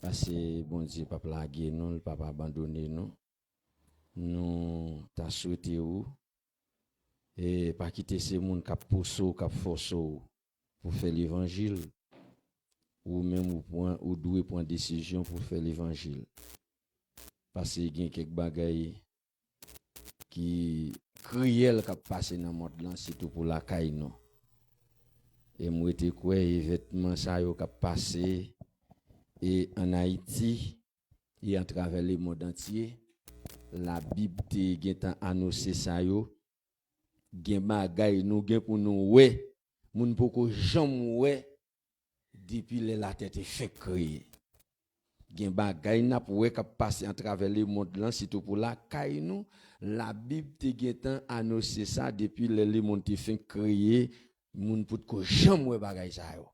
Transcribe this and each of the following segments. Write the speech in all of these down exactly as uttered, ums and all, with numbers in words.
Paske Bondye p ap lage nou, l p ap abandone nou. Nou ta swete ou, e pa kite se moun k ap pouse w, k ap fòse w pou fè levanjil. Ou menm ou pran, ou dwe pran desizyon pou fè levanjil. Paske gen kèk bagay ki kriyèl k ap pase nan mond lan, sitou pou lakay nou. E m rete kwè evènman sa yo k ap pase e ann Ayiti e atravè lemonn antye, Labib te gentan anonse sa yo. Gen bagay nou gen pou nou wè, moun poko janm wè depi lè latè te fenk kreye. Gen bagay n ap wè k ap pase atravè lemonn lan, sitou pou lakay nou. Labib te gentan anonse sa depi lè lemonn te fenk kreye, moun potko janm wè bagay sa yo.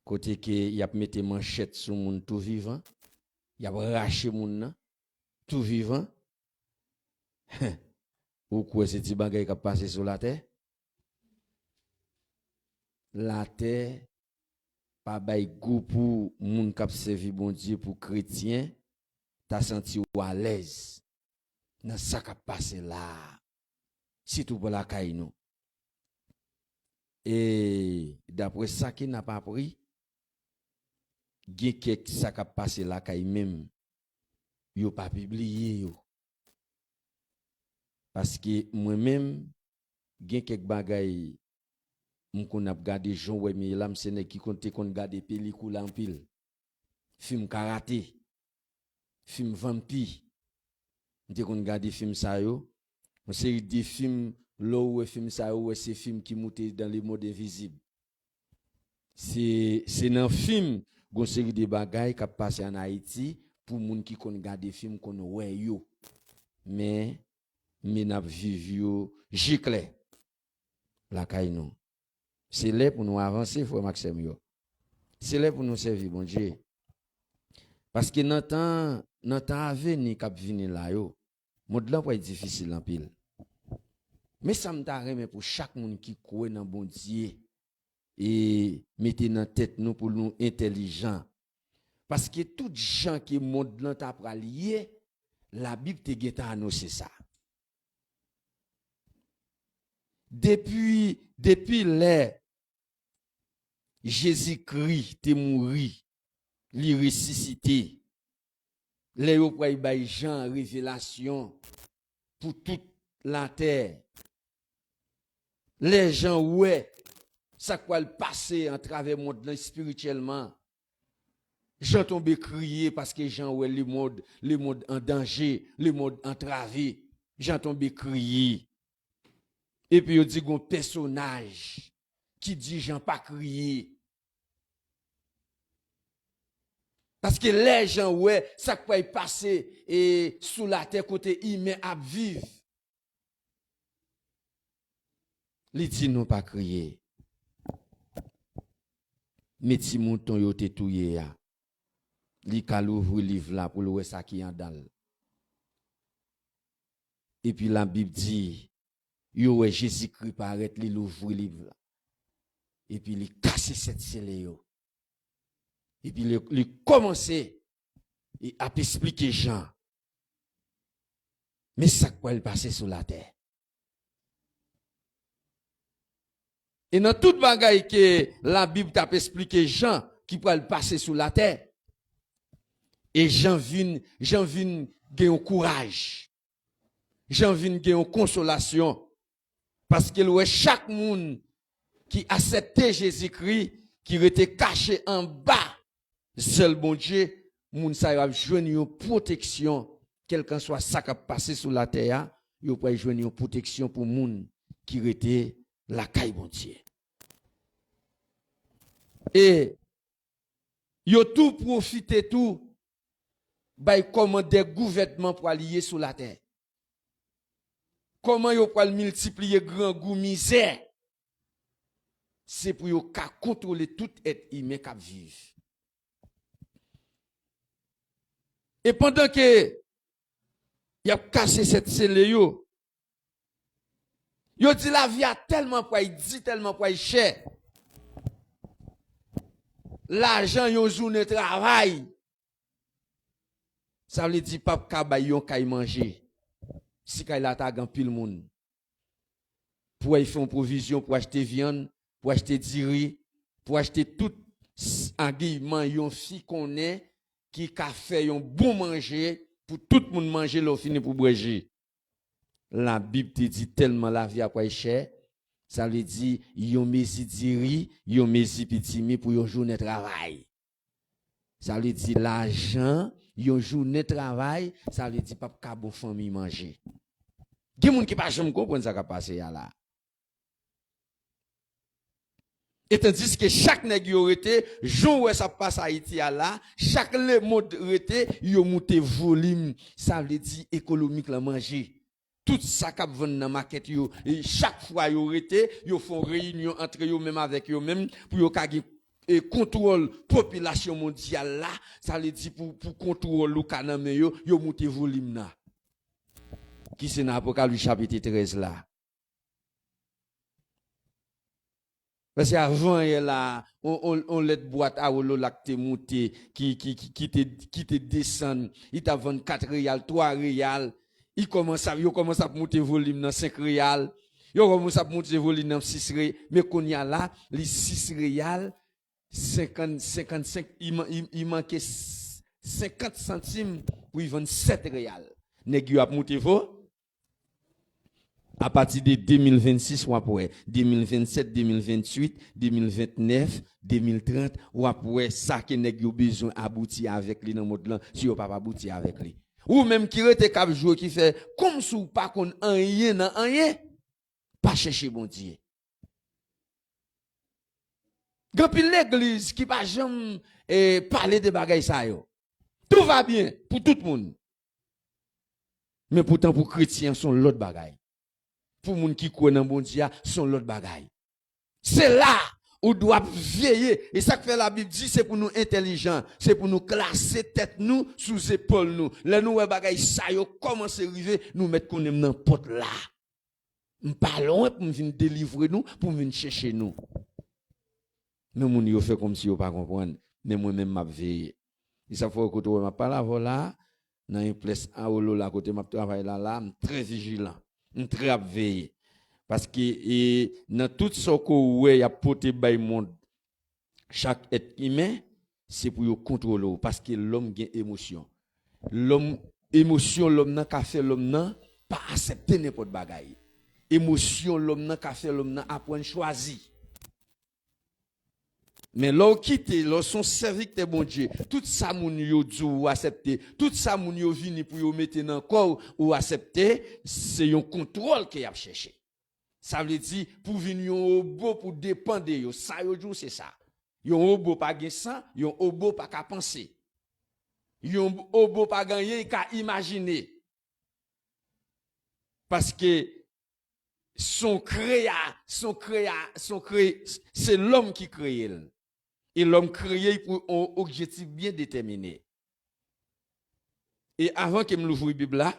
Kote ke y ap mete manchèt sou moun tou vivan, y ap rache moun nan tou vivan. Ou kwè se ti bagay k ap pase sou latè? Latè pa bay gou pou moun k ap sèvi Bondye, pou kretyen ta santi w alèz nan sa k ap pase la a, sitou pou lakay nou. E daprè sa ke n ap apri, gen kèk sa k ap pase lakay menm, yo pa pibliye yo. Paske mwen menm, gen kèk bagay m konn ap gade, jan w wè m ye la, m se nèg ki konn, te konn gade pelikoul anpil. Fim karate, fim vanpi. M te konn gade fim sa yo. Yon seri de fim, lè w wè fim sa yo, w wè se fim ki moute dans le monde invisible. Se, se nan fim, gon seri de bagay k ap pase ann Ayiti pou moun ki konn gade fim konn wè yo. Men, men n ap viv yo je klè lakay nou. Se lè pou nou avanse, frè m ak sè m yo. Se lè pou nou sèvi Bondye. Paske nan tan, nan tan aveni k ap vini la yo, mond lan pral difisil anpil. Men sa m ta renmen pou chak moun ki kwè nan Bondye e mete nan tèt nou pou nou entèlijan. Paske tout jan ke mond lan ta pral ye, Labib te gentan anonse sa. Depi, depi lè Jezikri te mouri, li resisite, lè yo pral bay Jan revelasyon pou tout latè, lè Jan wè sa k pral pase atravè mond lan espirityèlman, Jan tonbe kriye paske Jan wè lemonn, lemonn an danje, lemonn antrave. Jan tonbe kriye. Epi yo di gon pèsonaj ki di Jan pa kriye. Paske lè Jan wè sa k pral pase e sou latè kote imen ap viv, li di nou pa kriye. Men ti mouton yo te touye a, li ka louvri liv la pou l wè sa ki anndan l. Epi Labib di, yo wè Jezikri parèt, li louvri liv la. Epi li kase sèt sele yo. Epi li, li kòmanse e ap esplike Jan. Men sa k pral pase sou latè. E nan tout bagay ke Labib t ap esplike Jan ki pral pase sou latè, e Jan vin, Jan vin gen yon kouraj. Jan vin gen yon konsolasyon. Paske l wè chak moun ki aksepte Jezikri, ki rete kache anba zèl Bondye, moun sa yo ap jwenn yon pwoteksyon, kèlkanswa sa k ap pase sou latè a, yo pral jwenn yon pwoteksyon pou moun ki rete lakay Bondye. E yo tou pwofite tou bay kòman de gouvènman pral ye sou latè. Kòman yo pral miltipliye grangou, mizè. Se pou yo ka kontwole tout èt imen k ap viv. E pandan ke y ap kase sèt sele yo, yo di lavi a tèlman pral di, tèlman pral chè. Lajan yon jounen travay Sa vle di p ap ka bay yon kay manje. Si kay la ta gen anpil moun. Pou al fè yon pwovizyon, pou achte vyann, pou achte diri, pou achte tout s- agiman yon fi konnen ki ka fè yon bon manje pou tout moun manje lè w fini pou bwè ji. Labib te di tèlman lavi a pral chè, sa vle di yon mezi diri, yon mezi pitimi pou yon jounen travay. Sa vle di lajan, yon jounen travay, sa vle di p ap ka bon fanmi manje. Gen moun ki pa janm konprann sa k ap pase a la. E tandiske chak nèg yo rete, jan w wè sa ap pase Ayiti a la, chak lemonn rete, yo moute volim, sa vle di ekonomik lan manje. Tout sa k ap vann nan makèt yo, e chak fwa yo rete, yo fè yon reyinyon antre yo menm avèk yo menm pou yo ka gen e kontwòl popilasyon mondyal la, sa vle di pou, pou kontwòl ou ka nan men yo, yo moute volim nan. Ki se nan Apokalips chapit trèz la. Paske avan yè la, on, on, on lèt bwat Awolola k te moute, ki, ki, ki, ki te, ki te desann, li t ap vann kat reyal, twa reyal, li kòmanse ap, yo kòmanse ap moute volim nan senk reyal, yo kòmanse ap moute volim nan sis reyal, men kounye a la, li sis reyal, senkant, senkannsenk, li man- li- li manke s- senkant santim pou li vann sèt reyal. Nèg yo ap moute vo. Apati de de mil vennsis, w ap wè. De mil vennsèt, de mil venntuit, de mil ventnèf, de mil trant, w ap wè sa ke nèg yo bezwen abouti avèk li nan mond lan, si yo p ap abouti avèk li. Ou menm ki rete k ap jwe, ki fè kòmsi w pa konn anyen nan anyen, pa chèche Bondye. Gen anpil legliz ki pa janm eh, pale de bagay sa yo. Tout va byen pou tout moun. Men poutan pou kretyen an, se yon lòt bagay. Pou moun ki kwè nan Bondye a, se yon lòt bagay. Se la ou dwe ap veye. E sa k fè Labib di se pou nou entèlijan, se pou nou klase tèt nou sou zepòl nou. Lè nou wè bagay sa yo kòmanse rive, nou mèt konnen m nan pòt la. M pa lwen pou m vin delivre nou, pou m vin chèche nou. Men moun yo fè kòmsi yo pa konprann, men mwen menm m ap veye. E sa fè w kote w wè m ap pale avè w la, nan enplès Awolola kote m ap travay la, la, m trè vijilan, m trè ap veye. Paske e, nan tout sa w ko wè y ap pote bay mond, chak èt imen, se pou yo kontwole w, paske lòm gen emosyon. Lòm, emosyon lòm nan ka fè lòm nan pa aksepte nenpòt bagay. Emosyon lòm nan ka fè lòm nan aprann chwazi. Men lè w kite, lè w se yon sèvitè Bondye, tout sa moun yo di w, ou aksepte, tout sa moun yo vini pou yo mete nan kò w, ou aksepte, se yon kontwòl ke y ap chèche. Sa vle di, pou vin yon wobo pou depann de yo. Sa yo di w, se sa. Yon wobo pa gen san, yon wobo pa ka panse. Yon wobo pa gen anyen, li ka imajine. Paske se yon kreya, se yon kreya, se yon kre, se lòm ki kreye l. E lòm kreye l pou yon objektif byen detèmine. E avan ke m louvri Bib la,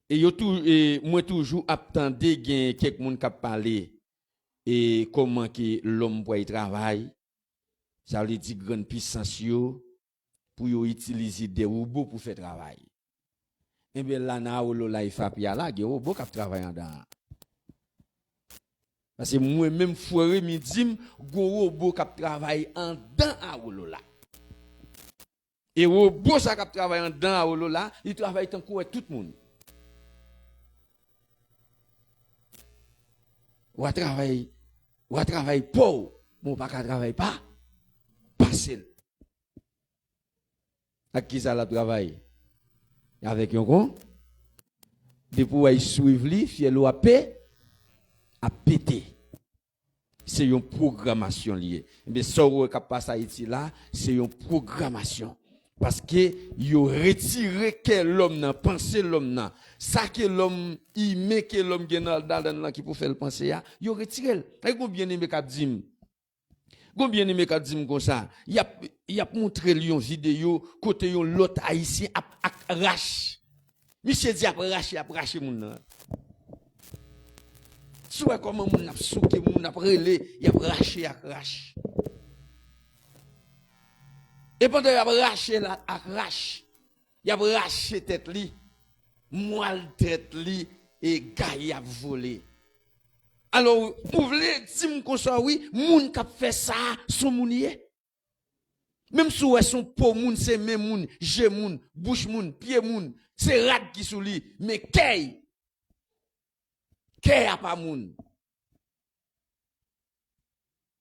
e yo tou, e mwen toujou ap tande gen kèk moun k ap pale, e kòman ke lòm pral travay, sa vle di grann pisans yo, pou yo itilize de wobo pou fè travay. Enben, la nan Awolola e Fapi a la, gen wobo k ap travay andan an. Paske mwen menm, frè Remi di m, gon wobo k ap travay andan Awolola. E wobo sa k ap travay andan Awolola, li travay tankou wè tout moun. W a travay, w a travay pa w, men w pa ka travay pa, pa sèl. Ak kisa l ap travay? Avèk yon kon. Depi w wè l swiv li, fyèl ou ap pe, ap pete. Se yon pwogramasyon li ye. Ebyen, sa w wè k ap pase Ayiti la, se yon pwogramasyon. Paske yo retire kè lòm nan, panse lòm nan. Sa ke lòm imen, ke lòm gen nan ladann lan ki pou fè l panse a, yo retire l. E gon byeneme k ap di m, gon byeneme k ap di m konsa, y ap, y ap montre l yon videyo kote yon lòt Ayisyen ap ak rach. Misye di ap rache, ap rache moun nan. Si w wè kòman moun ap souke moun, ap rele, y ap rache ak rach. E pandan y ap rache la ak rach, Y ap rache tèt li, mwal tèt li, e gaye ap vole. Alò, ou vle di m konsa, wi, moun k ap fè sa a, se yon moun ye? Menm si w wè se yon po moun, se men moun, je moun, bouch moun, pye moun, se rad ki sou li, men kè y, kè a pa moun.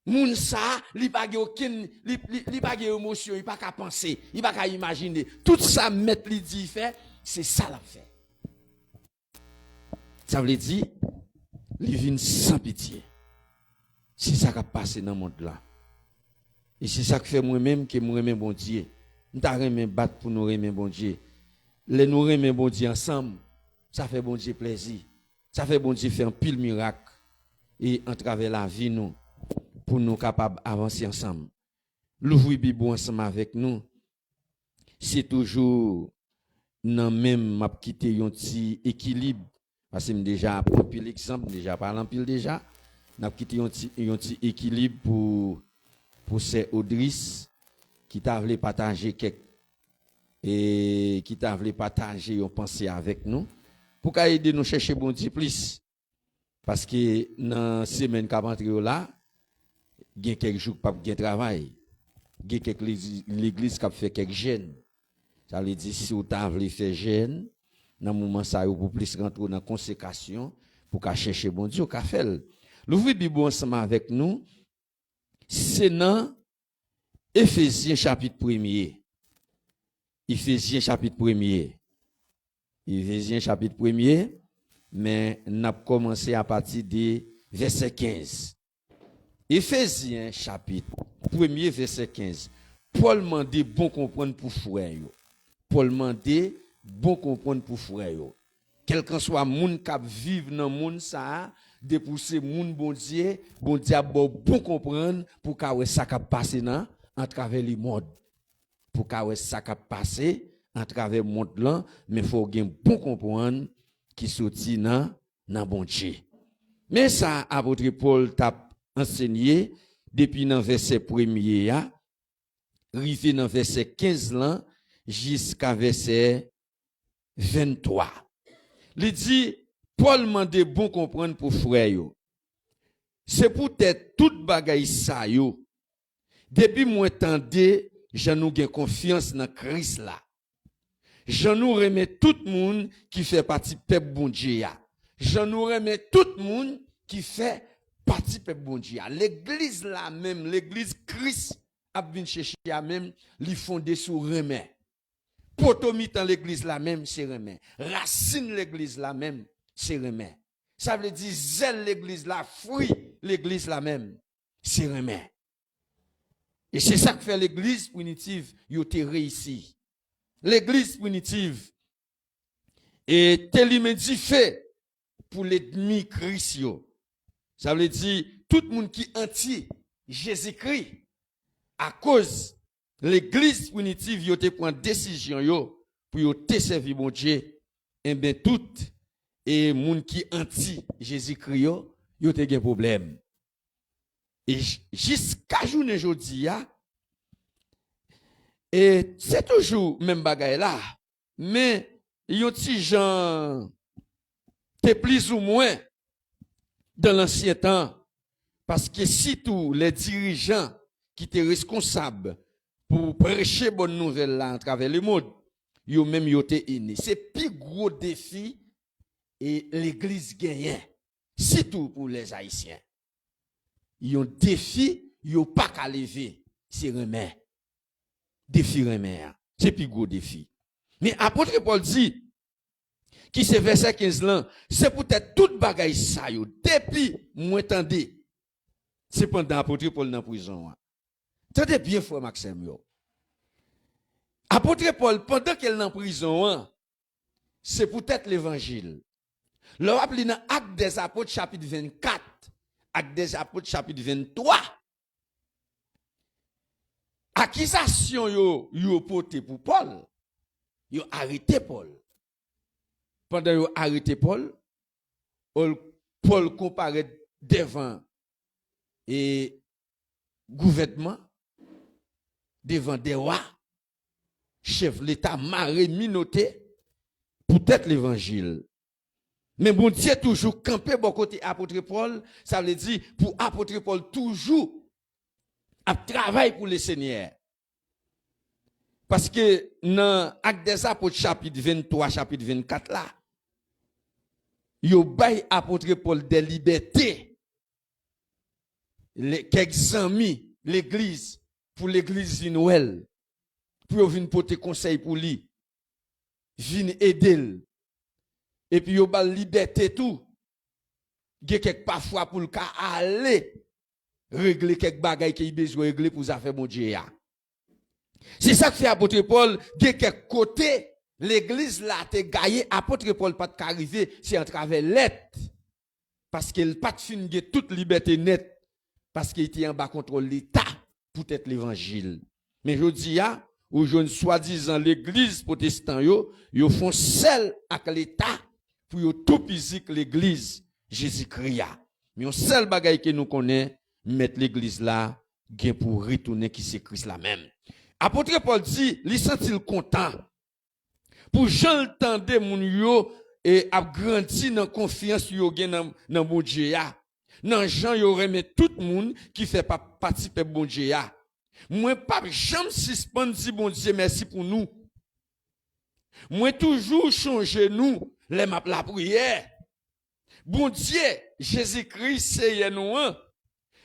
Moun sa a, li pa gen okenn, li, li, li pa gen emosyon, li pa ka panse, li pa ka imajine. Tout sa mèt li di l fè, se sa l ap fè. Sa vle di, li vin san pitye. Se sa k ap pase nan mond la. E se sa k fè mwen menm ke m renmen Bondye. M ta renmen bat pou nou renmen Bondye. Lè nou renmen Bondye ansanm, sa fè Bondye plèzi. Sa fè Bondye fè anpil mirak e antravè lavi nou pou nou kapab avanse ansanm. Louvri Bib ou ansanm avèk nou. Se toujou nan menm m ap kite yon ti ekilib. Paske m deja pran anpil egzanp, m deja pale anpil deja. N ap kite yon ti, yon ti ekilib pou, pou sè Odris, ki ta vle pataje kèk, e ki ta vle pataje yon panse avèk nou, pou ka ede nou chèche Bondye plis. Paske nan semèn k ap antre yo la, gen kèk jou k p ap gen travay. Gen kèk lezi-, legliz k ap fè kèk jèn. Sa vle di, si w ta vle fè jèn, nan moman sa yo, pou plis rantre w nan konsekrasyon, pou ka chèche Bondye, w ka fè l. Louvri Bib ou ansanm avèk nou. Se nan Efezyen chapit premye. Efezyen chapit premye. Efezyen chapit premye, men n ap kòmanse apati de vèsè kenz. Efezyen chapit premye, vèsè kenz. Pòl mande bon konprann pou frè yo. Pòl mande bon konprann pou frè yo. Kèlkanswa moun k ap viv nan monn sa a, depi w se moun Bondye, Bondye ap ba w bon konprann pou w ka wè sa k ap pase nan, atravè lemonn. Pou w ka wè sa k ap pase atravè mond lan, men fò w gen bon konprann ki soti nan, nan Bondye. Men sa apot Pòl t ap ansenye depi nan vèsè premye a, rive nan vèsè kenz lan, jiska vèsè venntwa. Li di, Pòl mande bon konprann pou frè yo. Se poutèt tout bagay sa yo, depi mwen tande jan nou gen konfyans nan Kris la, jan nou renmen tout moun ki fè pati pèp Bondye a, jan nou renmen tout moun ki fè pati pèp Bondye a. Legliz la menm, legliz Kris ap vin chèche a menm, li fonde sou renmen. Poto mitan legliz la menm, se renmen. Rasin legliz la menm, se renmen. Sa vle di zèl legliz la, fwi legliz la menm, se renmen. E se sa k fè legliz primitiv yo te reyisi. Legliz primitiv e te limen dife pou lènmi Kris yo. Sa vle di tout moun ki anti Jezikri, akoz legliz primitiv yo te pran desizyon yo pou yo te sèvi Bondye, enben tout e moun ki anti Jezikri yo, yo te gen pwoblèm. E j-, jiska jounen jodi a, e se toujou menm bagay la, men yon ti jan te plizoumwen dan lansyen tan, paske sitou lè dirijan ki te reskonsab pou preche bòn nouvèl la atravè lemonn, yo menm yo te ene. Se pi gwo defi e legliz genyen, sitou pou lèzayisyen. Yon defi yo pa ka leve, se renmen. Defi renmen an, se pi gwo defi. Men apot Pòl di, ki se vèsè kenz lan, se poutèt tout bagay sa yo, depi mwen tande. Sepandan, apot Pòl nan prizon an. Tande byen, frè m ak sè m yo. Apot Pòl, pandan ke l nan prizon an, se poutèt levanjil. Lè w ap li nan Actes des Apôtres, chapit vennkat, Actes des Apôtres, chapit venntwa, akizasyon yo, yo pote pou Pòl, yo arete Pòl. Pandan yo arete Pòl, Pòl, Pòl konparèt devan e gouvènman, devan de wa, chèf Leta mare minote poutèt levanjil. Men Bondye toujou kanpe bò kote apot Pòl, sa vle di pou apot Pòl toujou ap travay pou Lesenyè. Paske nan Ak dèzapot chapit venntwa, chapit vennkat la, yo bay apot Pòl de libète, kèk zanmi legliz, pou legliz vin wè l, pou yo vin pote konsèy pou li, vin ede l. Epi yo ba l libète tou. Gen kèk pafwa pou l ka ale regle kèk bagay ke l bezwen regle pou zafè Bondye a. Se sa k fè apot Pòl gen kèk kote legliz la te gaye, apot Pòl pa t ka rive, se atravè lèt. Paske l pa t fin gen tout libète nèt, paske l te anba kontwòl Leta poutèt levanjil. Men jodi a, ou jwenn swadizan legliz pwotestan yo, yo fè yon sèl ak Leta pou yo toupizi k legliz Jezikri a. Men yon sèl bagay ke nou konnen, mèt legliz la gen pou retounen ki se Kris la menm. Apot Pòl di, li santi l kontan pou jan l tande moun yo e ap grandi nan konfyans yo gen nan, nan Bondye a, nan jan yo renmen tout moun ki fè pa, pati pèp Bondye a. Mwen p ap janm sispann di Bondye mèsi pou nou. Mwen toujou chonje nou lè m ap lapriyè. Bondye, Jezikri, Seyè nou an,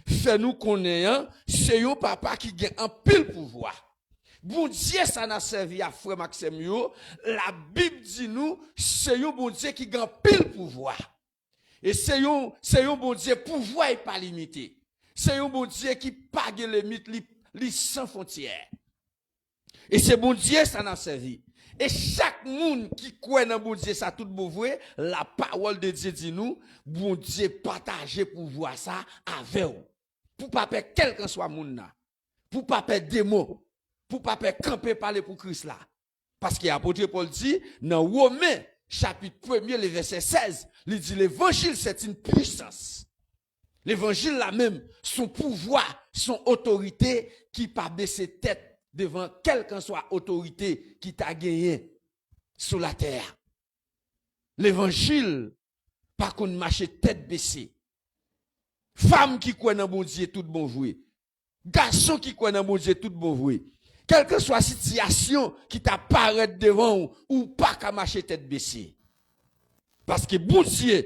fè nou konnen an, se yon papa ki gen anpil pouvwa. Bondye sa n ap sèvi a, frè m ak sè m yo, Labib di nou, se yon Bondye ki gen anpil pouvwa. E se yon, se yon Bondye pouvwa e pa limite. Se yon Bondye ki pa gen limit, li, li san fwontyè. E se Bondye sa n ap sèvi. E chak moun ki kwè nan Bondye sa tout bon vre, lapawòl de Dye di nou, Bondye pataje pouvwa sa avè w. Pou pa pè kèlkanswa moun nan. Pou pa pè demon. Pou pa pè kanpe pale pou Kris la. Paske apot Pòl di nan Women chapit premye, le vèsè sèz, li di levanjil se yon pwisans. Levanjil la menm, se yon pouvwa, se yon otorite ki pa bese tèt devan kèlkanswa otorite ki ta genyen sou latè a. Levanjil pa konn mache tèt bese. Fanm ki kwè nan Bondye tout bon vre, gason ki kwè nan Bondye tout bon vre, kèlkanswa sitiyasyon ki ta parèt devan w, ou pa ka mache tèt bese. Paske Bondye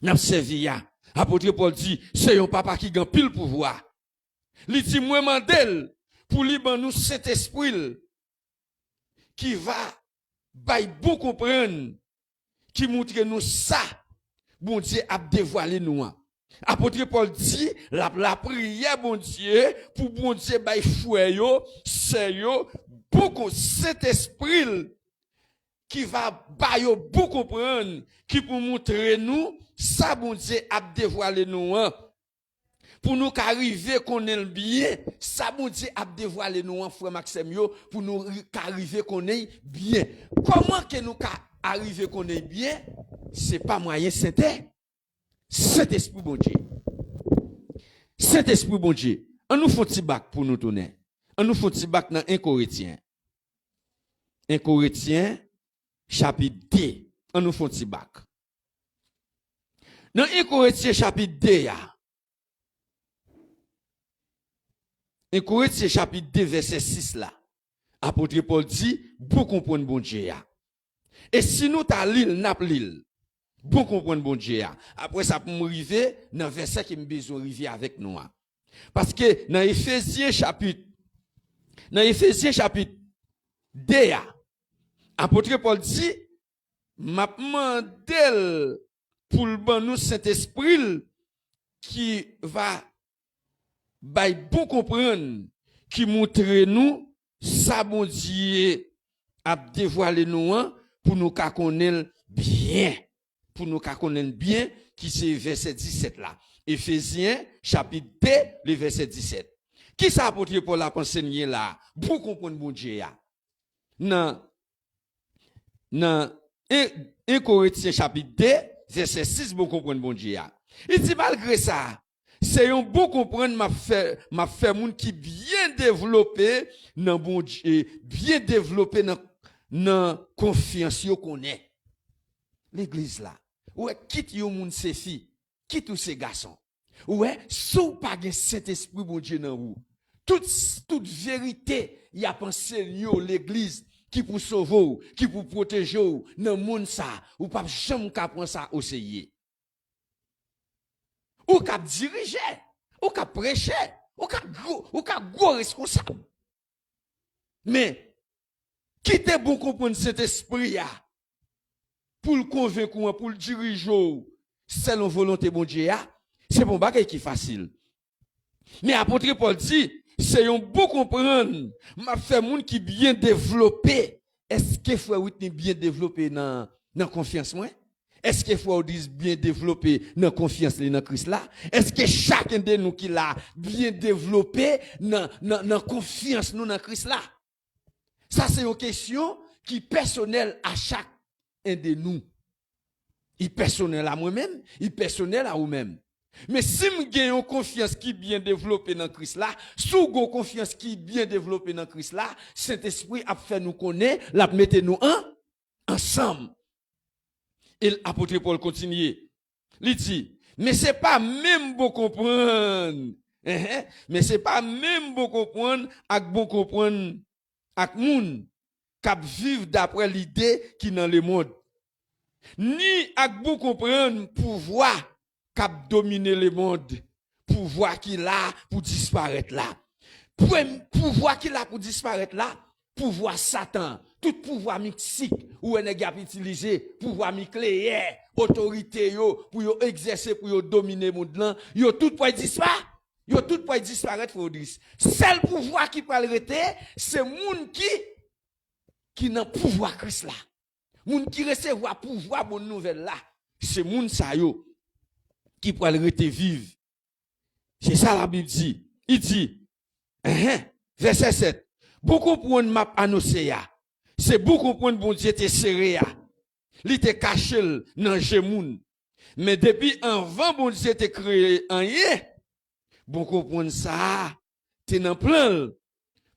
n ap sèvi a, apot Pòl di, se yon papa ki gen anpil pouvwa. Li di, mwen mande l pou li ban nou Sentespri l ki va bay bon konprann, ki montre nou sa Bondye ap devwale nou an. Apot Pòl di, l ap lapriyè Bondye pou Bondye bay frè yo, sè yo, bon kon-, Sentespri l ki va ba yo bon konprann, ki pou montre nou sa Bondye ap devwale nou an. Pou nou ka rive konnen l byen, sa Bondye ap devwale nou an, frè m ak sè m yo, pou nou ri-, ka rive konnen l byen. Kòman ke nou ka arive konnen l byen? Se pa mwayen Sentè, Sentespri Bondye. Sentespri Bondye. An nou fè yon ti bak pou nou tounen. An nou fè yon ti bak nan en Korentyen. En Korentyen, chapit de. An nou fè yon ti bak. Nan en Korentyen chapit de a, en Korentyen chapit de vèsè sis la, apot Pòl di, bon konprann Bondye a. E si nou ta li l, n ap li l. Bon konprann Bondye a. Apre sa, pou m rive nan vèsè ke m bezwen rive avèk nou a. Paske nan Efezyen chapit, nan Efezyen chapit de a, apot Pòl di, m ap mande l pou l ban nou Sentespri l ki va bay bon konprann, ki montre nou sa Bondye ap devwale nou an pou nou ka konnen l byen. Pou nou ka konnen l byen, ki se vèsè disèt la. Efezyen, chapit de, le vèsè disèt. Kisa apot Pòl ap ansenye la pou konprann Bondye a? Nan, nan en, en Korentyen chapit de, vèsè sis, bon konprann Bondye a. Li di, malgre sa, Se yon bon konprann m ap fè, m ap fè moun ki byen devlope nan Bondye, byen devlope nan, nan konfyans yo konnen. Legliz la, ou wè, kit yon moun se fi, kit ou se gason. Ou wè, si w pa gen Sentespri Bondye nan ou, tout, tout verite y ap ansenye w legliz ki pou sove w, ki pou pwoteje w nan monn sa, ou p ap janm ka pran sa oserye. Ou k ap dirije, ou k ap preche, ou k ap gwo, ou k ap gwo reskonsab. Men, kite bon konprann Sentespri a pou l konvenk ou an, pou l dirije w selon volonte Bondye a, se pa yon bagay ki fasil. Men apot Pòl di, se yon bon konprann m ap fè moun ki byen devlope. Èske frè Whitney byen devlope nan, nan konfyans mwen? Èske frè Odris byen devlope nan konfyans li nan Kris la? Èske chaken de nou ki la byen devlope nan, nan, nan konfyans nou nan Kris la? Sa se yon kesyon ki pèsonèl a chak en de nou. Li pèsonèl a mwen menm, li pèsonèl a ou menm. Men si m gen yon konfyans ki byen devlope nan Kris la, si w gen yon konfyans ki byen devlope nan Kris la, Sentespri ap fè nou konnen, l ap mete nou an, ansanm. E apot Pòl kontinye. Li di, men se pa menm bon konprann. Enhen. Men se pa menm bon konprann ak bon konprann ak moun k ap viv dapre lide ki nan lemonn, ni ak bon konprann pouvwa k ap domine lemonn, pouvwa ki la pou disparèt la. Prem-, pouvwa ki la pou disparèt la, pouvwa Satan, tout pouvwa mistik ou wè nèg y ap itilize, pouvwa nikleyè, otorite yo pou yo egzèse, pou yo domine mond lan, yo tout pral dispa-, yo tout pral disparèt, frè Odris. Sèl pouvwa ki pral rete, se moun ki, ki nan pouvwa Kris la. Moun ki resevwa pouvwa bon nouvèl la, se moun sa yo ki pral rete viv. Se sa Labib di. Li di, enhen, vèsè sèt, bon konprann m ap anonse a, se bon konprann Bondye te sere a. Li te kache l nan je moun. Men depi anvan Bondye te kreye anyen, bon konprann sa a te nan plan l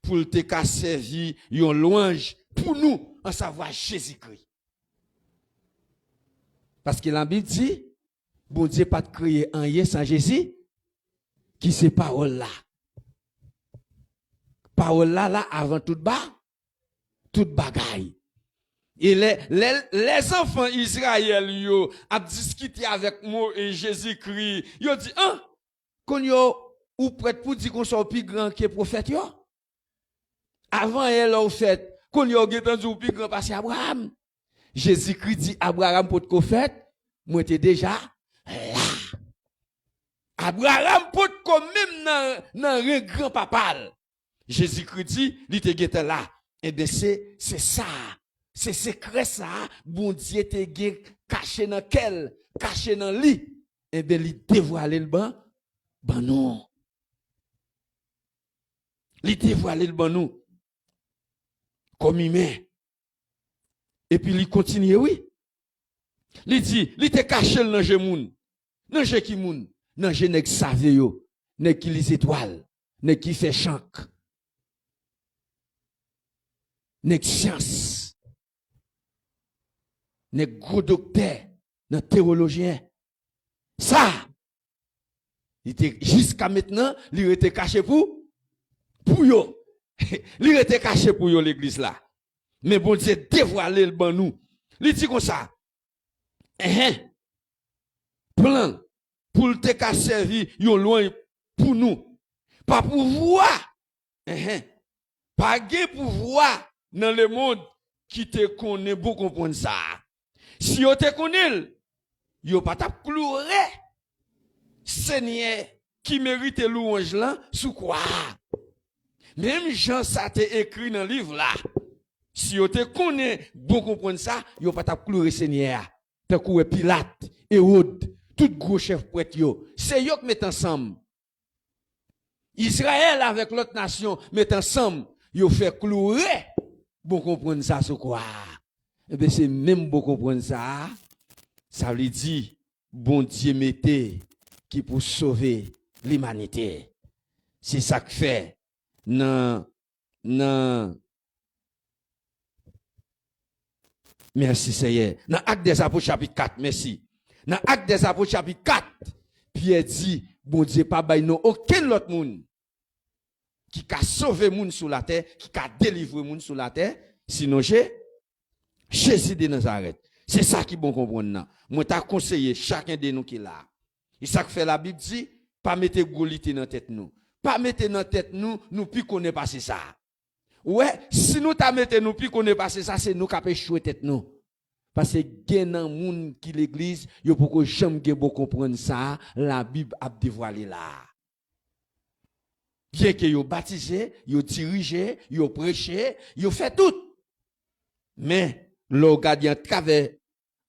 pou l te ka sèvi yon lwanj pou nou, ansavwa Jezikri. Paske Labib di, Bondye pa t kreye anyen san Jezi, ki se pawòl la. Pawòl la la avan tout ba, tout bagay. E lè, lè, lè zanfan Izrayèl yo ap diskite avèk mo e Jezikri, yo di, an, kounye a, ou prèt pou di konsa w pi gran ke pwofèt yo? Avan yè lè w fèt, kounye a w gentan di w pi gran pase Abraram. Jezikri di, Abraram potko fèt, mwen te deja la. Abraram potko menm nan, nan ren granpapa l. Jezikri di, li te gentan la. Enben, se, se sa a. Se sekrè sa a, Bondye te gen kache nan kè l, kache nan li. Enben, li devwale l ban, ban nou. Li devwale l ban nou. Kòm imen. Epi li kontinye, wi. Li di, li te kache l nan je moun. Nan je ki moun? Nan je nèg save yo, nèg ki li zetwal, nèg ki fè chank, nèg syans, nèg gwo doktè nan tewolojyen. Sa, li te, jiska mentnan, li rete kache pou, pou yo. Li rete kache pou yo, legliz la. Men Bondye devwale l ban nou. Li di konsa, enhen, plan pou l te ka sèvi yon lwanj pou nou. Pa pouvwa, enhen, pa gen pouvwa nan lemonn ki te konnen bon konprann sa a. Si yo te konnen l, yo pa t ap kloure Senyè ki merite lwanj lan sou kwa a. Menm jan sa te ekri nan liv la, si yo te konnen bon konprann sa, yo pa t ap kloure Senyè a. Tankou wè Pilat, Ewòd, tout gwo chèf prèt yo, se yo k met ansanm. Izrayèl avèk lòt nasyon met ansanm, yo fè kloure bon konprann sa sou kwa a. Enben, se menm bon konprann sa a, sa vle di, Bondye mete ki pou sove limanite. Se sa k fè nan, nan, mèsi Seyè. Nan Ak dèzapot chapit kat, mèsi. Nan Ak dèzapot chapit kat, Pyè di, Bondye pa bay nou okenn lòt moun ki ka sove moun sou latè, ki ka delivre moun sou latè, sinon Je, Jezi de Nazarèt. Se sa ki bon konprann nan. Mwen ta konseye chaken de nou ki la. E sa k fè Labib di, pa mete gwo lite nan tèt nou. Pa mete nan tèt nou, nou pi konnen pase sa. Ou wè, si nou ta mete nou pi konnen pase sa, se nou k ap echwe tèt nou. Paske gen nan moun ki legliz, yo poko janm gen bon konprann sa Labib ap devwale la. Byenke yo batize, yo dirije, yo preche, yo fè tout. Men, lè w gade atravè,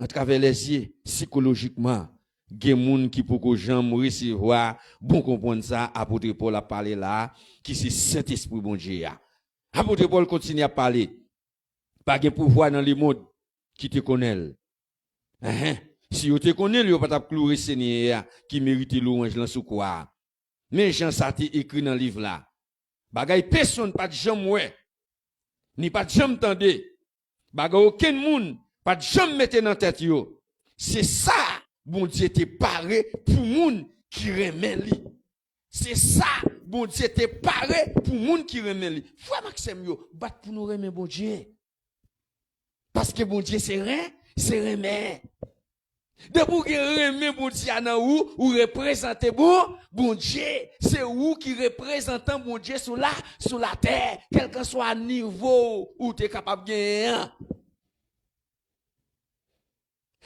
atravè lèzye, sikolojikman, gen moun ki poko janm resevwa bon konprann sa Apot Pòl ap pale la, ki se Sentespri Bondye a. Apot Pòl kontinye ap pale. Pa gen pouvwa nan lemonn ki te konnen l. Enhen. Si yo te konnen l, yo pa t ap kloure Senyè a ki merite lwanj lan sou kwa a. Men jan sa te ekri nan liv la. Bagay pèsonn pa t janm wè, ni pa t janm tande, bagay okenn moun pa t janm mete nan tèt yo. Se sa Bondye te pare pou moun ki renmen li. Se sa Bondye te pare pou moun ki renmen li. Frè m ak sè m yo, bat pou nou renmen Bondye. Paske Bondye se ren, se renmen. Depi w gen renmen Bondye a nan ou, ou reprezante bon, Bondye. Se ou ki reprezantan Bondye sou la, sou latè, kèlkanswa nivo ou te kapab genyen an.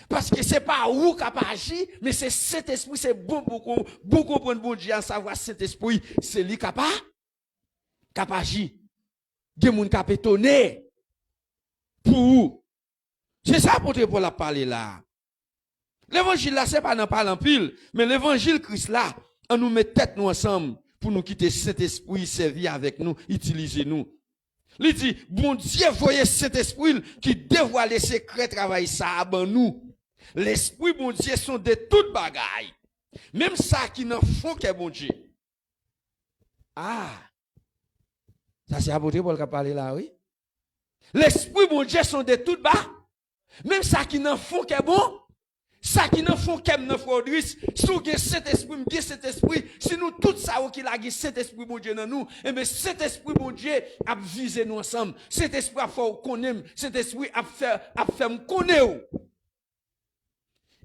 Paske se pa ou k ap aji, men se Sentespri, se bon, bon, bon konprann Bondye a, savwa Sentespri, se li k ap a-, k ap aji. Gen moun k ap etone pou ou. Se sa Apot Pòl ap pale la a. Levanjil la, se pa nan pale anpil, men levanjil Kris la, ann nou met tèt nou ansanm pou nou kite Sentespri sèvi avèk nou, itilize nou. Li di, Bondye voye Sentespri l ki devwale sekrè travay sa a ban nou. Lespri Bondye sonde tout bagay, menm sa ki nan fon kè Bondye. Ah! Sa se Apot Pòl k ap pale la, wi. Lespri Bondye sonde tout ba, menm sa ki nan fon kè bon, sa ki nan fon kè m nan, frè Odris, si w gen Sentespri, m gen Sentespri, si nou tout sa yo ki la gen Sentespri Bondye nan nou, enben Sentespri Bondye ap vize nou ansanm. Sentespri ap fè w konnen m, Sentespri ap fè, ap fè m konnen w.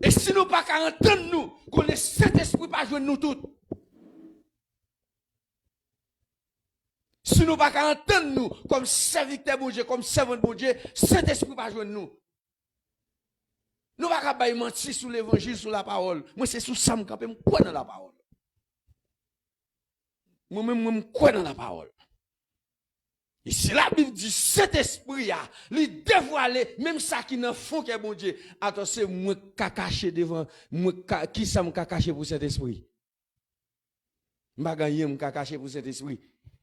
E si nou pa ka antann nou, konnen Sentespri pa jwenn nou tout. Si nou pa ka antann nou kòm sèvitè Bondye, kòm sèvant Bondye, Sentespri pa jwenn nou. Nou pa ka bay manti sou levanjil, sou lapawòl. Mwen, se sou sa m kanpe, m kwè nan lapawòl. Mwen menm, mwen, m kwè nan lapawòl. E si Labib di Sentespri a, li devwale menm sa ki nan fon kè Bondye. Atò, se mwen k ka kache devan, mwen ka, ki sa m ka kache pou Sentespri? M pa gen anyen m ka kache pou Sentespri.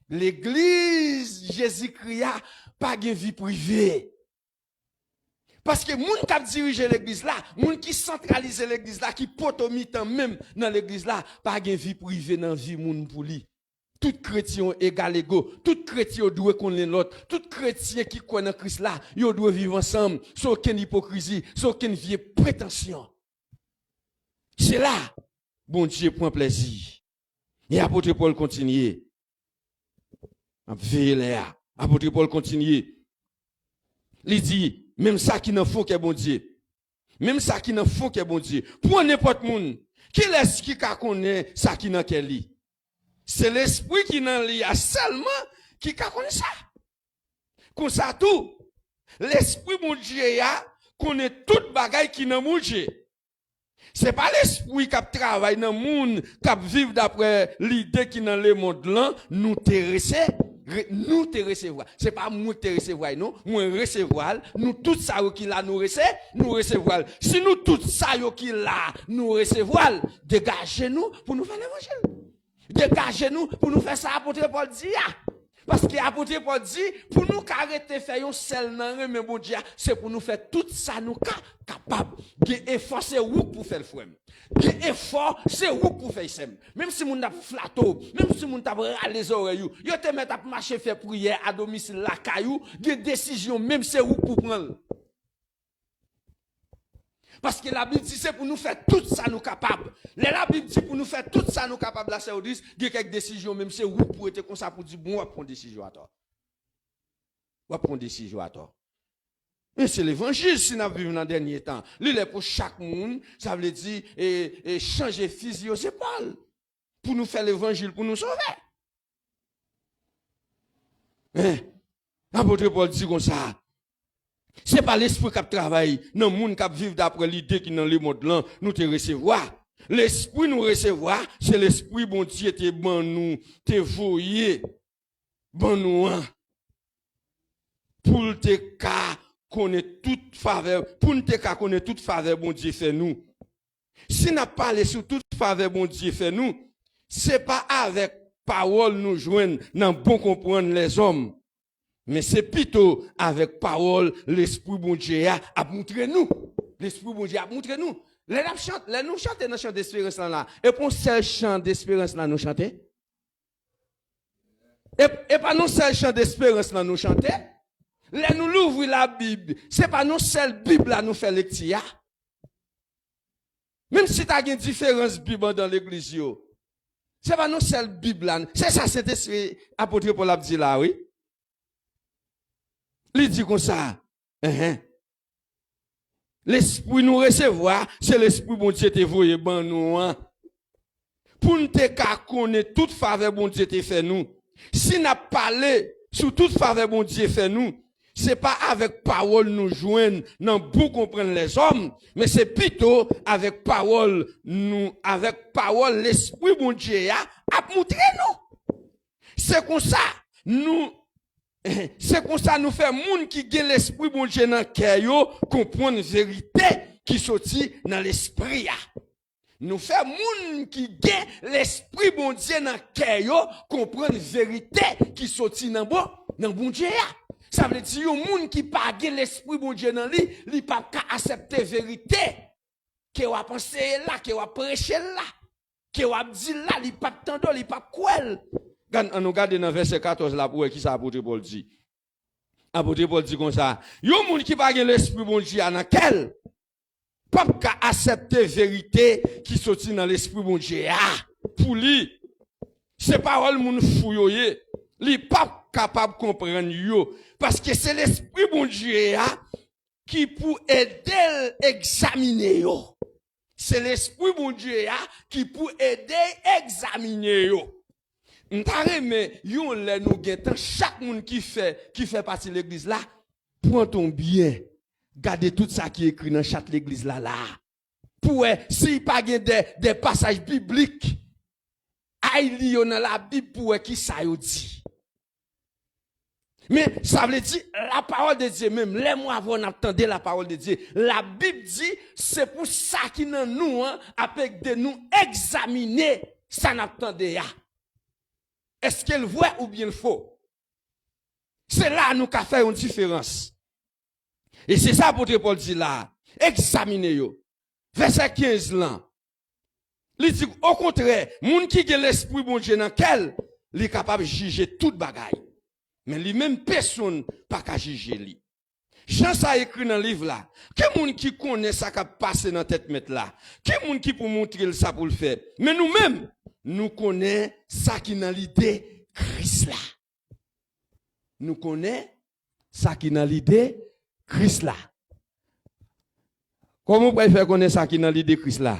Legliz Jezikri a pa gen vi prive. Paske moun k ap dirije legliz la, moun ki santralize legliz la, ki poto mitan menm nan legliz la, pa gen vi prive nan vi moun pou li. Tout kretyen yo egal ego, tout kretyen yo dwe konnen lòt, tout kretyen ki kwè nan Kris la, yo dwe viv ansanm, san okenn ipokrizi, san okenn vye pretansyon. Se la Bondye pran plezi. E Apot Pòl kontinye. Ap veye lè a. Apot Pòl kontinye. Li di, menm sa ki nan fon kè Bondye. Menm sa ki nan fon kè Bondye. Pran nenpòt moun. Kilès ki ka konnen sa ki nan kè li? Se Lespri ki nan li a sèlman ki ka konnen sa. Konsa tou, Lespri Bondye a konnen tout bagay ki nan Bondye. Se pa lespri k ap travay nan moun k ap viv daprè lide ki nan lemonn lan, nou te rese-, re-, nou te resevwa. Se pa mwen k te resevwa l, non. Mwen resevwa l. Nou tout sa yo ki la, nou rese-, nou resevwa l. Si nou tout sa yo ki la, nou resevwa l, degaje nou pou nou fè levanjil. Degaje nou pou nou fè sa Apot Pòl di a. Paske apot Pòl di, pou nou ka rete fè yon sèl nan renmen Bondye a, se pou nou fè tout sa nou ka kapab. Gen efò, se ou k pou fè l, frè m. Gen efò, se ou k pou fè l, sè m. Menm si moun t ap flate w, menm si moun t ap rale zòrèy ou, yo te mèt ap mache fè priyè adomisil lakay ou, gen desizyon, menm se ou k pou pran l. Paske Labib di se pou nou fè tout sa nou kapab. Lè Labib di pou nou fè tout sa nou kapab la, sè Odris, gen kèk desizyon, menm se ou k pou rete konsa pou di, bon, w ap pran desizyon atò. W ap pran desizyon atò. Men se levanjil, si n ap viv nan dènye tan. Li lè pou chak moun, sa vle di, e, e, chanje fizi yo, se pa l. Pou nou fè levanjil, pou nou sove. Men, apot Pòl di konsa, se pa lespri k ap travay nan moun k ap viv dapre lide ki nan lemonn lan nou te resevwa. Lespri nou resevwa, se lespri Bondye te ban nou, te voye ban nou an, pou l te ka konnen tout favè, pou n te ka konnen tout favè Bondye fè nou. Si n ap pale sou tout favè Bondye fè nou, se pa avèk pawòl nou jwenn nan bon konprann lèzòm, men se pito avèk pawòl Lespri Bondye a ap moutre nou. Lespri Bondye ap moutre nou. Lè n ap chante, lè nou chante nan chan desperans lan la, e pa yon sèl chan desperans la nou chante? E, e pa nan sèl chan desperans lan nou chante? Lè nou louvri Labib, se pa nan sèl Bib la nou fè lekti a? Menm si ta gen diferans Bib anndan legliz yo, se pa nan sèl Bib la. Se sa Sentespri, apot Pòl ap di la, wi. Li di konsa, enhen. Lespri nou resevwa, se Lespri Bondye te voye ban nou an. Pou n te ka konnen tout favè Bondye te fè nou. Si n ap pale sou tout favè Bondye fè nou, se pa avèk pawòl nou jwenn nan bon konprann lèzòm, men se pito avèk pawòl nou, avèk pawòl Lespri Bondye a ap moutre nou. Se konsa, nou, se konsa nou fè moun ki gen Lespri Bondye nan kè yo konprann verite ki soti nan Lespri a. Nou fè moun ki gen Lespri Bondye nan kè yo konprann verite ki soti nan bon, nan Bondye a. Sa vle di yon moun ki pa gen Lespri Bondye nan li, li p ap ka aksepte verite ke w ap anseye l la, ke w ap preche l la, ke w ap di l la, li p ap tande w, li p ap kwè l. Gad, ann nou gade nan vèsè katòz la pou wè kisa apot Pòl di. Apot Pòl di konsa, yon moun ki pa gen Lespri Bondye a nan kè l p ap ka aksepte verite ki soti nan Lespri Bondye a pou li. Se pawòl moun fou yo ye. Li p ap kapab konprann yo. Paske se Lespri Bondye a ki pou ede l egzamine yo. Se Lespri Bondye a ki pou ede egzamine yo. M ta renmen yon lè nou gen tan, chak moun ki fè, ki fè pati legliz la, pran tan w byen, gade tout sa ki ekri nan chat legliz la la a. Pou wè si pa gen de, de pasaj biblik, al li yo nan Labib pou wè kisa yo di. Men, sa vle di, lapawòl de Dye menm, lè mwen avè w n ap tande lapawòl de Dye, Labib di, se pou sa ki nan nou an ap ede nou egzamine sa n ap tande a. Èske l vrè oubyen l fo? Se la nou ka fè yon diferans. E se sa apot Pòl di la, egzamine yo. Vèsè kenz lan, li di, okontrè, moun ki gen Lespri Bondye nan kè l, li kapab jije tout bagay. Men li menm, pèsonn pa ka jije li. Jan sa ekri nan liv la, ki moun ki konnen sa k ap pase nan tèt mèt la? Ki moun ki pou montre l sa pou l fè? Men nou menm, nou konnen sa ki nan lide Kris la. Nou konnen sa ki nan lide Kris la. Kòman w pral fè konnen sa ki nan lide Kris la?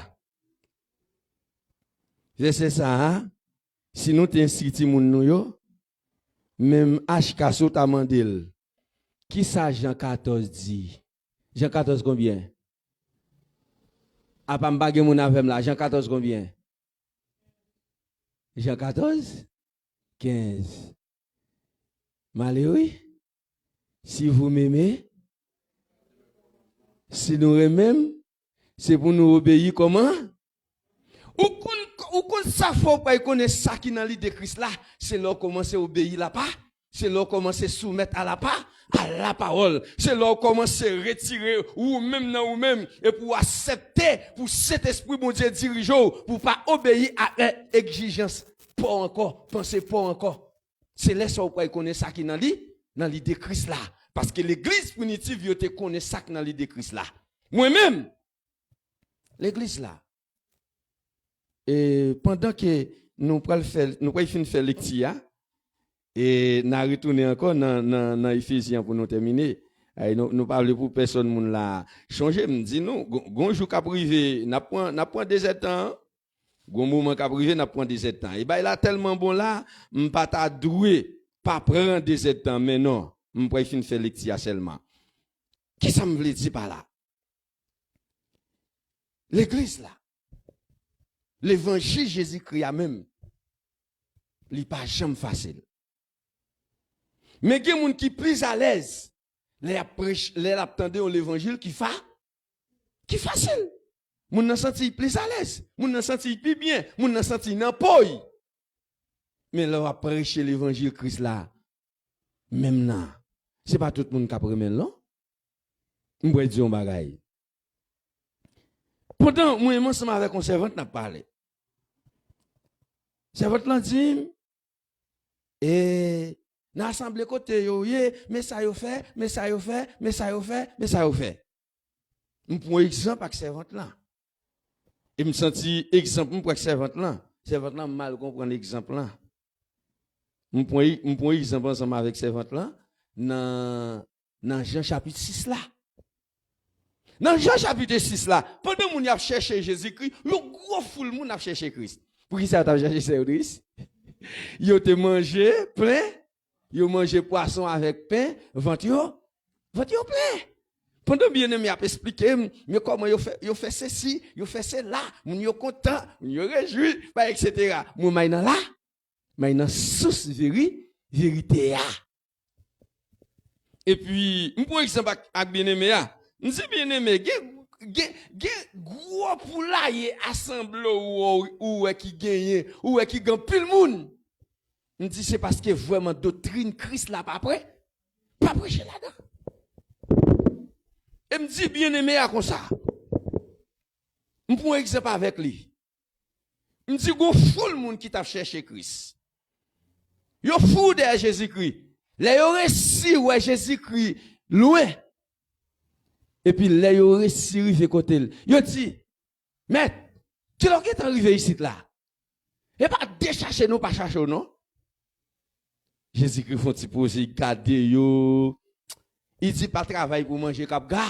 Vèsè sa a, si nou te enskri timoun nou yo, menm H K, si w ta mande l, kisa Jan katòz di? Jan katòz konbyen? Apa m pa gen moun avè m la. Jan katòz konbyen? Jan katòz? Kenz. M ale wi. Si vous m'aimez, si nou renmen m, se pou nou obeyi kòman? Ou konn, ou konn sa fè w pral konnen sa ki nan lide Kris la, se lè w kòmanse obeyi lapa, Se lè w kòmanse soumèt a la pa, a la pawòl. Se lè w kòmanse retire ou menm nan ou menm, epi w aksepte pou Sentespri Bondye dirije w, pou w pa obeyi a egzijans pa w ankò, panse pa w ankò. Se lè sa w pral konnen sa ki nan li, nan lide Kris la. Paske legliz primitiv yo te konnen sa k nan lide Kris la. Mwen menm, legliz la, e pandan ke nou pral fè, nou pral fin fè lekti a, e n a retounen ankò nan, nan, nan Efezyen pou nou tèmine. Ay, nou, nou pa vle pou pèsòn moun la chonje, m di nou, gon, gon jou k ap rive, n ap pran, n ap pran dezèdtan an. Gon moman k ap rive, n ap pran dezèdtan. E bay la tèlman bon la, m pa ta dwe pa pran dezèdtan, men non, m pral fin fè lekti a sèlman. Kisa m vle di pa la? Legliz la, levanjil Jezikri a menm, li pa janm fasil. Men gen moun ki plis alèz lè y ap preche, lè l ap tande yon levanjil ki fa, ki fasil. Moun nan santi l plis alèz, moun nan santi l pi byen, moun nan santi l nan po l. Men lè w ap preche levanjil Kris la, menm nan, se pa tout moun k ap renmen l non. M pral di yon bagay. Pandan mwen menm ansanm avèk yon sèvant n ap pale, sèvant lan di m, e nan asanble kote yo ye, men sa yo fè, men sa yo fè, men sa yo fè, men sa yo fè. M pran egzanp ak sèvant lan. E m santi egzanp m pran ak sèvant lan, sèvant lan mal konprann egzanp lan. M pran, m pran egzanp ansanm avèk sèvant lan nan, nan Jan chapit sis la. Nan Jan chapit sis la, pandan moun y ap chèche Jezikri, yon gwo foul moun ap chèche Kris. Poukisa yo t ap chèche Sè Odris? Yo te manje plen, yo manje pwason avèk pen, vant yo, vant yo plen. Pandan byeneme ap esplike m, men kòman yo fè, yo fè sesi, yo fè sela, moun yo kontan, moun yo rejwi, bay etsetera. Mwen may nan la, may nan sous veri, verite a. Epi, m pran egzanp ak, ak byeneme a. M di byeneme, gen, gen, gen gwo poulaye asanble ou, ou wè ki genyen, ou wè ki gen anpil moun. M di se paske vrèman doktrin Kris la pa pre, pa preche ladan. E m di byeneme a konsa. M pran egzanp avèk li. M di gon foul moun ki t ap chèche Kris. Yo fou dèyè Jezikri. Lè yo resi wè Jezikri lwen, epi lè yo resi rive kote l, yo di, Mèt, kilè w gentan rive isit la? E pa dechache nou pa chache w non. Jezikri fè yon ti poze, li gade yo. Li di pa travay pou manje k ap ga,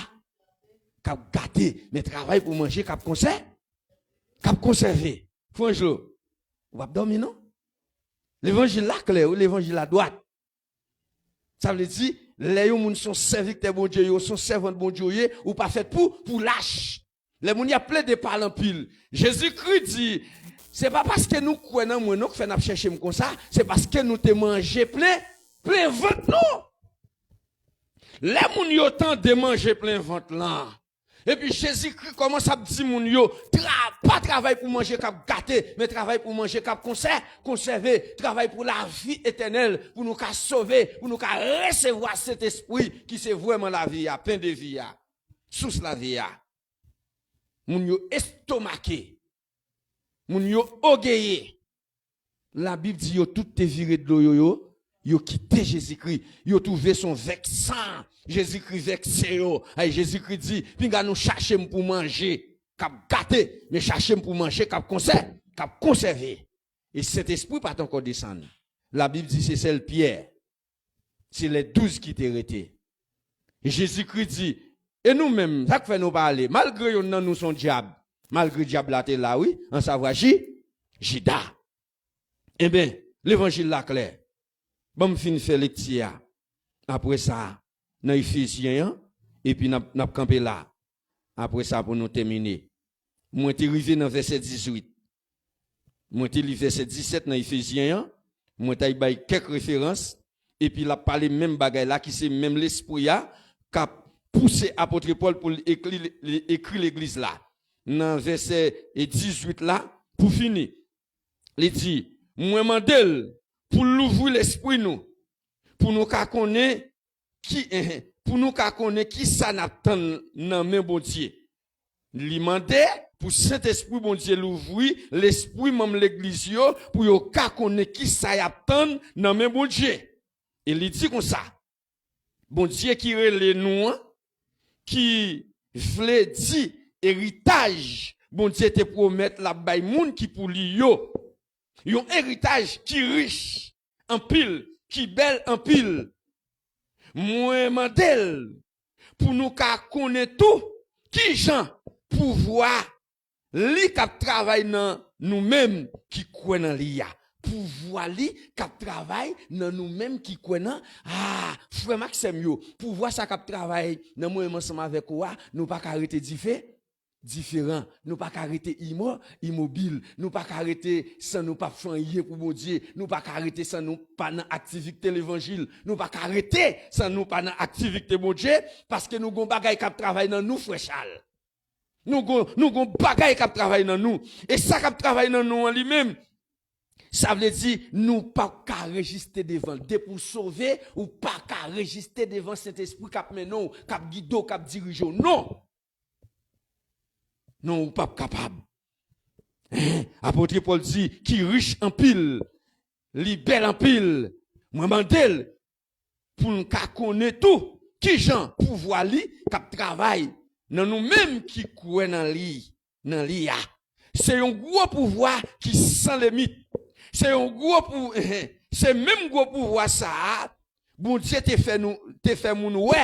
k ap gate, men travay pou manje k ap konsè, k ap konsève. Frangelo, ou p ap dòmi non. Levanjil la klè wi, levanjil la dwat. Sa vle di, lè yon moun se yon sèvitè Bondye yo, se yon sèvant Bondye yo ye, ou pa fèt pou, pou lach. Lè moun y ap plede pale anpil, Jezikri di, se pa paske nou kwè nan mwen non k fè n ap chèche m konsa, se paske nou te manje plen, plen vant nou. Lè moun yo tande manje plen vant lan, epi Jezikri kòmanse ap di moun yo, tra, pa travay pou manje k ap gate, men travay pou manje k ap konsè, konsève, travay pou lavi etènèl, pou nou ka sove, pou nou ka resevwa Sentespri ki se vrèman lavi a, pen de vi a, sous lavi a. Moun yo estomake. Moun yo ogeye. Labib di yo tout te vire dlo yo, yo, yo kite Jezikri. Yo twouve se yon vèk san. Jezikri vèkse yo. Ay, Jezikri di, pinga nou chache m pou manje k ap gate, men chache m pou manje k ap konsè, k ap konsève. E Sentespri pa t ankò desann. Labib di se sèl Pyè. Se lè douz ki te rete. Jezikri di, e nou menm, sa k fè nou pa ale? Malgre yonn nan nou se yon dyab, malgre dyab la te la, wi, ansavwa Ji, Jida. Enben, levanjil la klè. Ban m fin fè lekti a. Apre sa, nan Efezyen an, epi n ap, n ap kanpe la. Apre sa, pou nou tèmine, mwen te rive nan vèsè dizuit. Mwen te li vèsè disèt nan Efezyen an. Mwen t al bay kèk referans. Epi l ap pale menm bagay la, ki se menm Lespri a k ap pouse apot Pòl pou l ekri, li ekri legliz la. Nan vèsè dizuit la, pou fini, li di, mwen mande l pou l louvri lespri nou, pou nou ka konnen ki, enhen, pou nou ka konnen ki sa n ap tann nan men Bondye. Li mande pou Sentespri Bondye louvri lespri manm legliz yo pou yo ka konnen ki sa y ap tann nan men Bondye. E li di konsa, Bondye ki rele nou an, ki vle di eritaj Bondye te pwomèt l ap bay moun ki pou li yo. Yon eritaj ki rich anpil, ki bèl anpil. Mwen mande l pou nou ka konnen tou ki jan pouvwa li k ap travay nan nou menm ki kwè nan li a. Pouvwa li k ap travay nan nou menm ki kwè nan, a, frè m ak sè m yo, pouvwa sa k ap travay nan mwen menm ansanm avèk ou a, nou pa ka rete dife, diferan. Nou pa ka rete imò, imobil. Nou pa ka rete san nou p ap fè anyen pou Bondye. Nou pa ka rete san nou pa nan aktivite levanjil. Nou pa ka rete san nou pa nan aktivite Bondye, paske nou gon bagay k ap travay nan nou, frè Chal. Nou gon, nou gon bagay k ap travay nan nou. E sa k ap travay nan nou an li menm, sa vle di nou p ap ka reziste devan l. Depi w sove, ou pa ka reziste devan Sentespri k ap mennen w, k ap gide w, k ap dirije w. Non! Non, ou p ap kapab. Hein? Apot Pòl di, ki rich anpil, li bèl anpil. Mwen mande l pou n ka konnen tou ki jan pouvwa li k ap travay nan nou menm ki kwè nan li, nan li a. Se yon gwo pouvwa ki san limit. Se yon gwo pou, se menm gwo pouvwa sa a Bondye te fè nou, te fè moun wè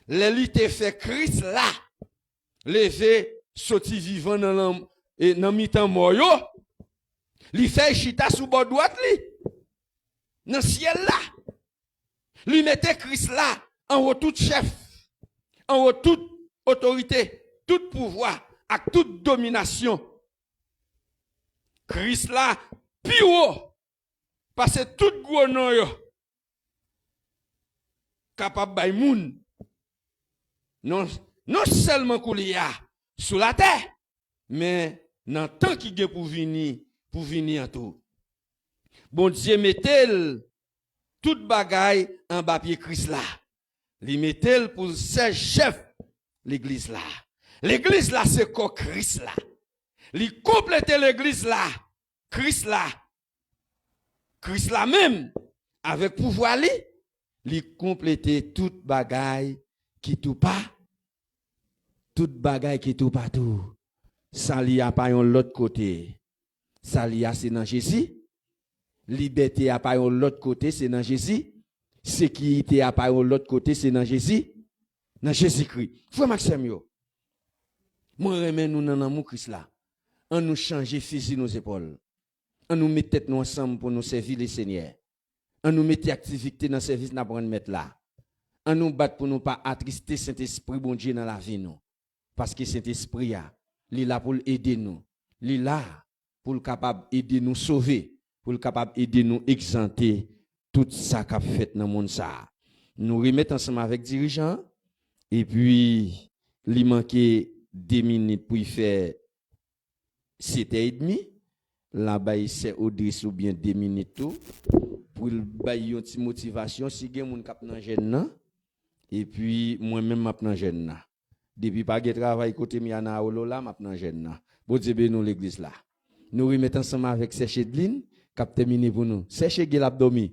lè li te fè Kris la leve soti vivan nan, lan- e nan mitan mò yo, li fè l chita sou bò dwat li nan syèl la. Li mete Kris la anwo tout chèf, anwo tout otorite, tout pouvwa ak tout dominasyon. Kris la pi wo pase tout gwo non yo kapab bay moun. Non, non sèlman koulye a sou latè, men nan tan ki gen pou vini, pou vini an tou. Bondye mete l tout bagay anba pye Kris la. Li mete l pou l se chèf legliz la. Legliz la se kò Kris la. Li konplete legliz la, Kris la. Kris la menm, avèk pouvwa li, li konplete tout bagay ki tou pa, tout bagay ki tou pa tou. Sali a pa yon lòt kote. Sali a se nan Jezi. Libète a pa yon lòt kote, se nan Jezi. Sekirite a pa yon lòt kote, se nan Jezi. Nan Jezikri. Frè m ak sè m yo, mwen renmen nou nan lanmou Kris la. An nou chanje fizi nou zepòl. An nou met tèt nou ansanm pou nou sèvi Lesenyè. An nou mete aktivite nan sèvis n ap rann Mèt la. An nou bat pou nou pa atriste Sentespri Bondye nan lavi nou. Paske Sentespri a, li la pou l ede nou. Li la pou l kapab ede nou sove, pou l kapab ede nou egzante tout sa k ap fèt nan monn sa a. Nou remèt ansanm avèk dirijan an, epi li manke de minit pou l fè setè edmi, l a bay sè Odris oubyen de minit tou, pou l bay yon ti motivasyon, si gen moun k ap nan jèn nan, epi mwen menm m ap nan jèn nan. Depi pa gen travay kote m ye a nan Awolola, m ap nan jèn nan. Bondye beni w legliz la. Nou remèt ansanm avèk sè Chedlin, k ap tèmine pou nou. Sè Chege l ap dòmi.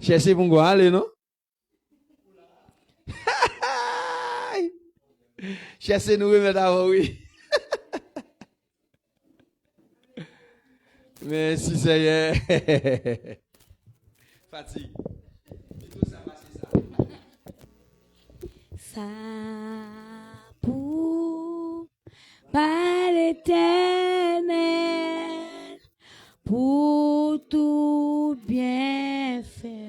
Chèche pou n gwa ale, non? Chèche nou remèt avè w, wi. Mèsi, Senyè. Fatig. Pito sa pase sa. Sa pou bay Letènèl pou tout byenfè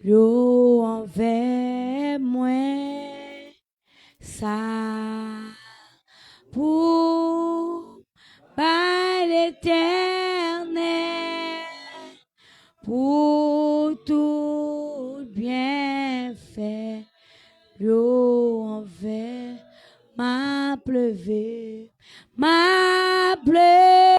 yo anvè mwen. Sa pou bay Letènèl pou tout